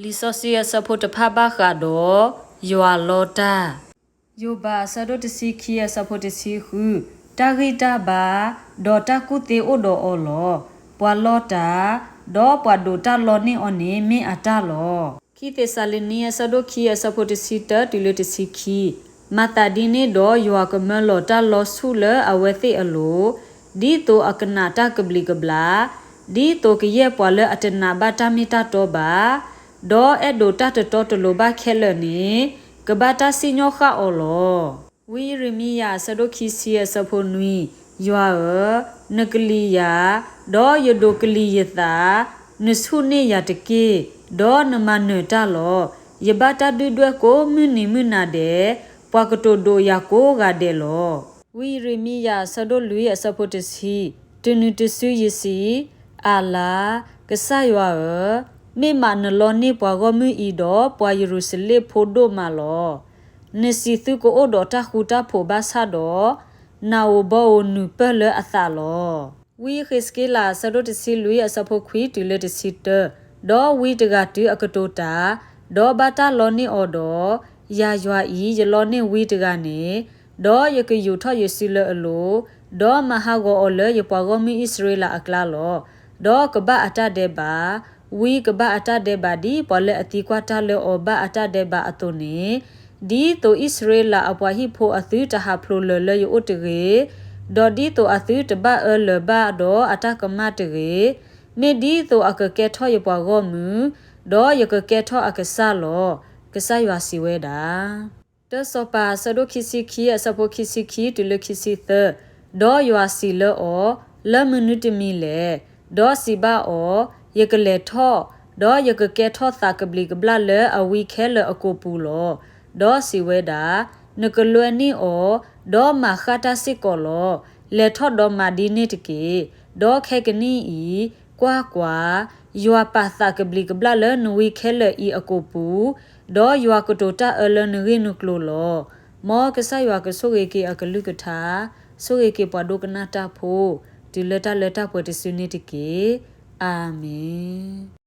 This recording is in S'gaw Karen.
လံာ်စီဆှံအဆၢဖိတဖၣ်ဘၣ်ဃးဒီး ယွၤလီတၢ်. ယိၤဘးအဆၢဒိၣ်တဆံခံအဆၢဖိတဆံဃု, တၢ်ဂံၢ်တၢ်ဘါ, ဒီးတၢ်ကူၣ်သ့အိၣ်ဒီးအီၤလီၤ. ပှၤလီတၢ်, ဒီးပှၤဒိးတၢ်လီန့ၢ်အီၤန့ၣ် မ့ၢ်အတၢ်လီၤ. ခံသ့းစၤလနံအဆၢဒိၣ်ခံအဆၢဖိတဆံတၢတုၤလၢတဆံခံ, မၤသးဒ်န့ၣ်ဒီးယွၤကမၢလီၤတၢ်လီဆူၣ်လၢအဝဲသ့ၣ်အလိၤ, ဒ်သိးအကနၣ်တၢ်ကဘျံးကဘျၣ်, ဒ်သိးကယဲၢ်ပှၤလၢအတနာ်ဘၣ်တၢ်မ့ၢ်တၢ်တီဘၣ်, ဒီးအဲၣ်ဒိးတၢ်တတီတလိၤဘၣ်ခဲလၢာ်န့ၣ်, ကဘၣ်တၢ်စံၣ်ညီၣ်ဃၣ်အီၤလီၤ. ဝံယရမံယၤအဆၢဒိၣ်ခံဆံအဆၢဖိနွံ, ယွၤဧၢ, နကလံၤယၤ, ဒီးယဒိးကလံၤယသး, နဆူၣ်န့ၢ်ယၤတက့ၢ်, ဒီးနမၤနၢၤတၢ်လီၤ. ယဘၣ်တၢ်ဒုၣ်ဒွဲၣ်ကိးမုၢ်နံၤမုၢ်နၤဒဲး, ပှၤကတိၤဒိးယၤကိးဂၤဒဲးလီၤ. ဝံယရမံယၤအဆၢဒိၣ်လွံၢ်အဆၢဖိတဆံ, တုၤနုၤတစုယစံး, အၣ်လါ, ကစၢ်ယွၤဧၢ, မ့ၢ်မးနလီန့ၢ်ပှၤဂီၢ်မုၢ်အံၤဒီးပှၤယရူၤၡလ့ၣ်ဖိဒိၣ်မးလီၤ. နစံးသုကအိၣ်ဒီးတၢ်ဃူတၢ်ဖိးဘၣ်ဆၣ်ဒီး, နၤဧိၤဘီဧိၤနုာ်ပၢၢ်လၢအသးလီၤ. ဝံယဃ့းစက့လးအဆၢဒိၣ်တဆံလွံၢ်အဆၢဖိခွံတုၤလၢတဆံတၢ, ဒီးဝံတဂၤတုၤအကတိၤတၢ်, ဒီးဘၣ်တၢ်လီန့ၢ်အီၤဒီး, ယၤယွၤအံၤ ယလီန့ၢ်ဝံတဂၤန့ၣ်, ဒီးယကယူာ်ထီၣ်ယစုလၢအလိၤ, ဒီးမၤဟးဂီၤအီၤလၢယပှၤဂီၢ်မုၢ်အံၣ်စရ့လးအကျါလီၤ. ဒီးကဘၣ်အတၢ်ဒဲးဘး, ဝံကဘၣ်အတၢ်ဒဲးဘးဒ်ပှၤလၢအသံကွၢ်တၢ်လၢအီၤဘၣ်အတၢ်ဒဲးဘးအသိးန့ၣ်, ဒ်သိးအံၣ်စရ့လးအပှၤဟံၣ်ဖိအသုတဟးဖျိးလၢၤလၢယအိၣ်တဂ့ၤ, ဒီးဒ်သိးအသုတဘၣ်အၢလၢၤဘၣ်ဒီးအတၢ်ကမၣ်တဂ့ၤ, မ့ၢ်ဒ်သိးအကကဲထီၣ်ယပှၤဂီၢ်မုၢ်, ဒီးယကကဲထီၣ်အကစၢ်လီၤ. ကစၢ်ယွၤစံးဝဲဒၣ်. တၢစီၤပၤအဆၢဒိၣ်ခံဆံခံအဆၢဖိခံဆံခံတုၤလၢခံဆံသၢ, ဒီးယွၤစံးလၢအီၤ, လၢမနုၤတမံၤလဲၣ်. ဒီးစံးဘၣ်အီၤ, ယကလဲၤထီၣ်, ဒီးယကကဲထီၣ်သးကဘျံးကဘျၣ်လၢအဝံခဲလၢာ်အကိာ်ပူၤလီၤ. ဒီးစံးဝဲဒၣ်, နကလွဲန့ၢ်အီၤ, ဒီးမၤဃၣ်တၢ်စ့ၢ်ကီးလီၤ. လဲၤထီၣ်ဒီးမၤဒ်န့ၣ်တက့ၢ်. ဒီးခဲကနံၣ်အံၤ, ကွၢ်ကွၢ်, ယွၤပာ်သးကဘျံးကဘျၣ်လၢနဝံခဲလၢာ်အံၤအကိာ်ပူၤ, ဒီးယွၤကတိၤတၢ်အၢလၢနဂ့ၢ်နကျိၤလီၤ. မ်ကစၢ်ယွၤကဆိၣ်ဂ့ၤက့ၤအကလုၢ်ကထါ, ဆိၣ်ဂ့ၤက့ၤပှၤဒိကနၣ်တၢ်ဖိ, တုၤလၢတၢ်လၢတၢ်ပှဲၤတစုန့ၣ်တက့ၢ်. အၤမ့ၣ်.